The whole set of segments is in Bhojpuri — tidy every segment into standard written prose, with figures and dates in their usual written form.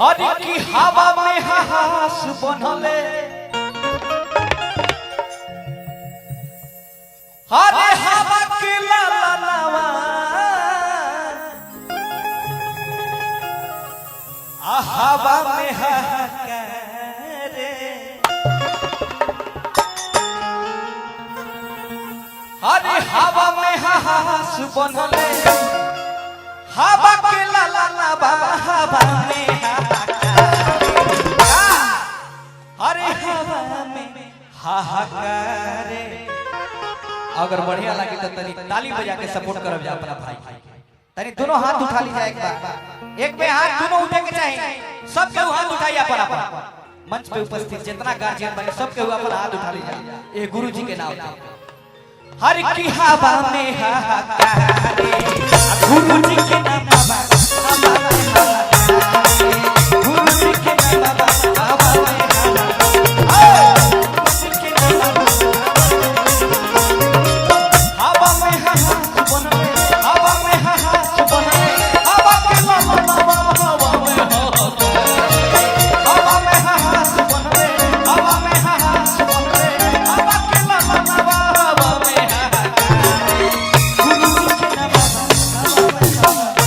हर की हवा में हास बनले, हरे हवा के लाला लावा, आ हवा में हाहाकार, हरे हवा में हास बनले, हवा के लाला लावा, हवा में हाहाकार, अरे हवा में हाहाकार। अगर बढ़िया लगी तो तनी ताली बजा के सपोर्ट करब जा अपना भाई। तनी दोनों हाथ उठा ली जाए एक बार, एक में हाथ दोनों उठे के चाहिए, सब के हाथ उठाइए अपन अपन। मंच पे उपस्थित जितना गार्जियन बने सब के अपन हाथ उठा ली जाए ये गुरु जी के नाम पे। हर की हवा में हाहाकार, गुरु जी के नाम बाबा, हवा में हाहाकार, गुरु जी के नाम बाबा, हवा में हाहाकार, गुरु जी के नाम बाबा, हवा में हाहाकार बनले, हवा में हाहाकार बनले, हवा के लाला लावा, हवा में हाहाकार, हवा में हाहाकार बनले, हवा में हाहाकार बनले, हवा के लाला लावा, हवा में हाहाकार, गुरु जी के नाम बाबा, हवा में हाहाकार,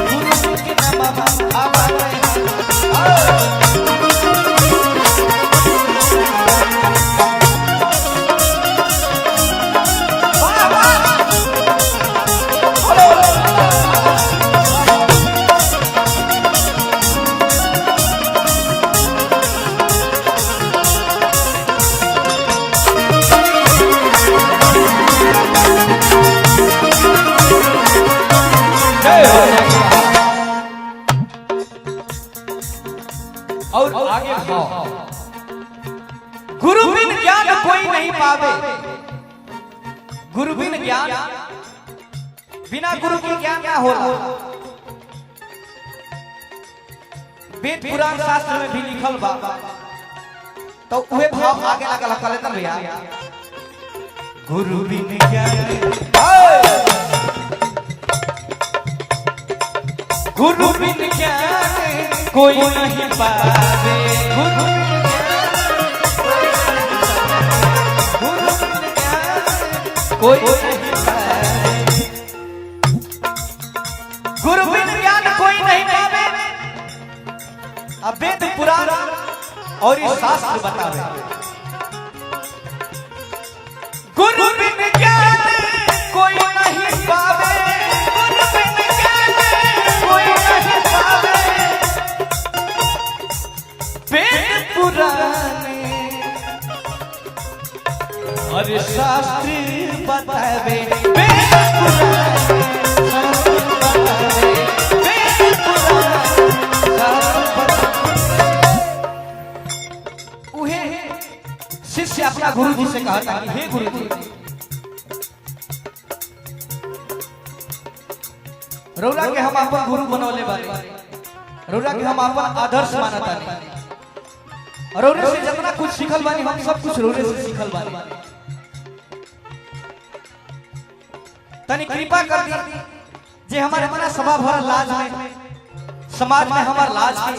गुरु जी के नाम बाबा, हवा में हाहाकार। वाह वाह, बोलो बोलो। जय हो। और आगे भाव, गुरु बिन ज्ञान कोई नहीं पावे, गुरु बिन ज्ञान, बिना गुरु के ज्ञान ना होला। वेद पुराण शास्त्र में भी लिखल बा, तो उहे भाव आगे लगल कले भैया, गुरु बिन ज्ञान, गुरु बिन ज्ञान कोई नहीं पावे, गुरु बिन ज्ञान, गुरु बिन ज्ञान कोई नहीं पावे, गुरु बिन ज्ञान कोई नहीं पावे। अब वेद पुराण और ये शास्त्र बतावे, गुरु बिन ज्ञान कोई नहीं पावे, गुरु बिन ज्ञान कोई नहीं पावे, वेद पुराण और शास्त्र बतावे, वेद पुराण शास्त्र बतावे, वेद पुराण शास्त्र बतावे। उहे शिष्य अपना गुरु जी से कहता कि हे गुरु जी, रौरा के हम अपन गुरु बनौले बानी, रौरा के हम अपन आदर्श मानतानी, रौरे से जितना कुछ सीखल बानी हम सब कुछ रौरे से सीखल बानी, तनी कृपा कर दी जे हमारे मना सभा भर लाज में, समाज में हमार लाज के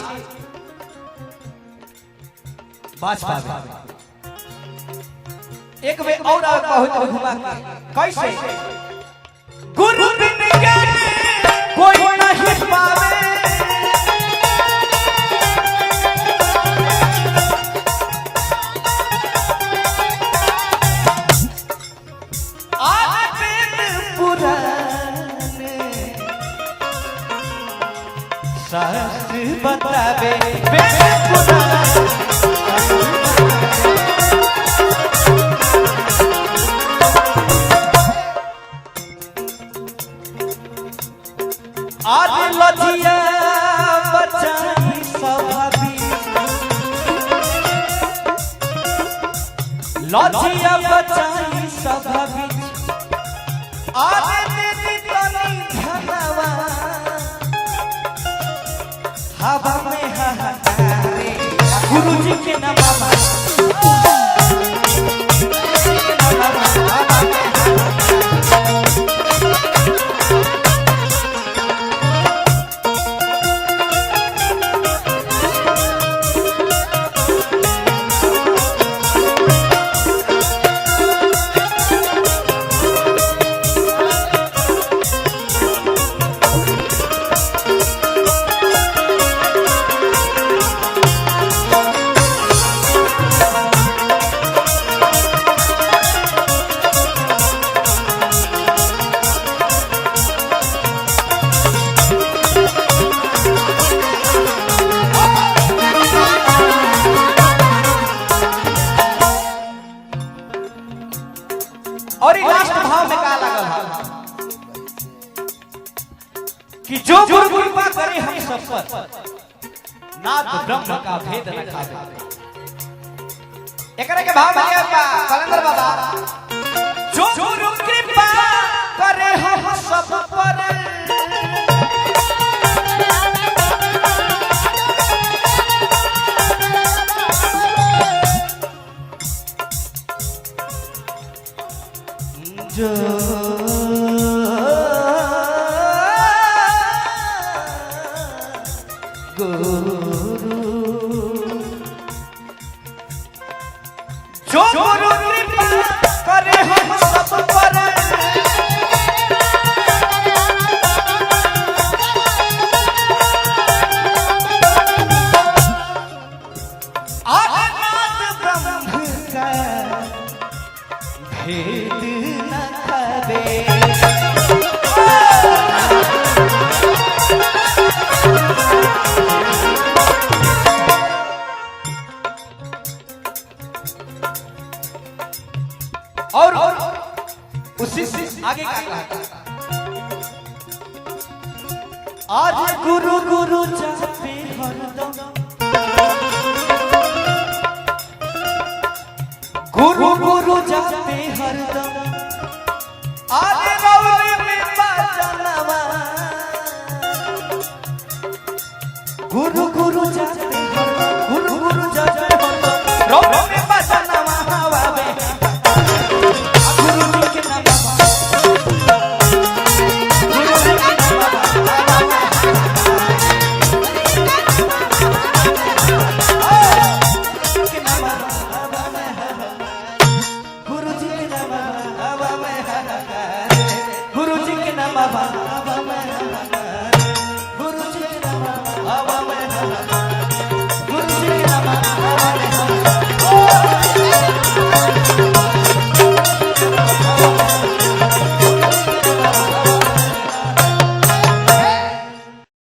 बाज पावे। एक वे और आवे बहुत घुमा के कैसे, गुरु बिन ज्ञान कोई नहीं पावे, आज वेद पुराण शास्त्र बतावे, वेद पुराण आज लजिया बचाई सभाबी, लजिया बचाई सभाबी, आज दीदी तनी धनवा, हवा में हाहाकार, गुरु जी के नाम बाबा, हवा में हाहाकार। और लास्ट भाव में का लागल है कि जो गुरु कृपा करे हम सब पर, नाद ब्रह्म का भेद न खावे। एकरा के भाव में बा कलंदर बाबा, जो गुरु कृपा करे हम सब पर, जो गुरु, जो गुरु कृपा करे हम सब पर, आदिनाथ ब्रह्म का भेद न खावे। और उसी से आगे क्या कहा? आज गुरु गुरु जपे हरदम, गुरु गुरु जपे हरदम, आज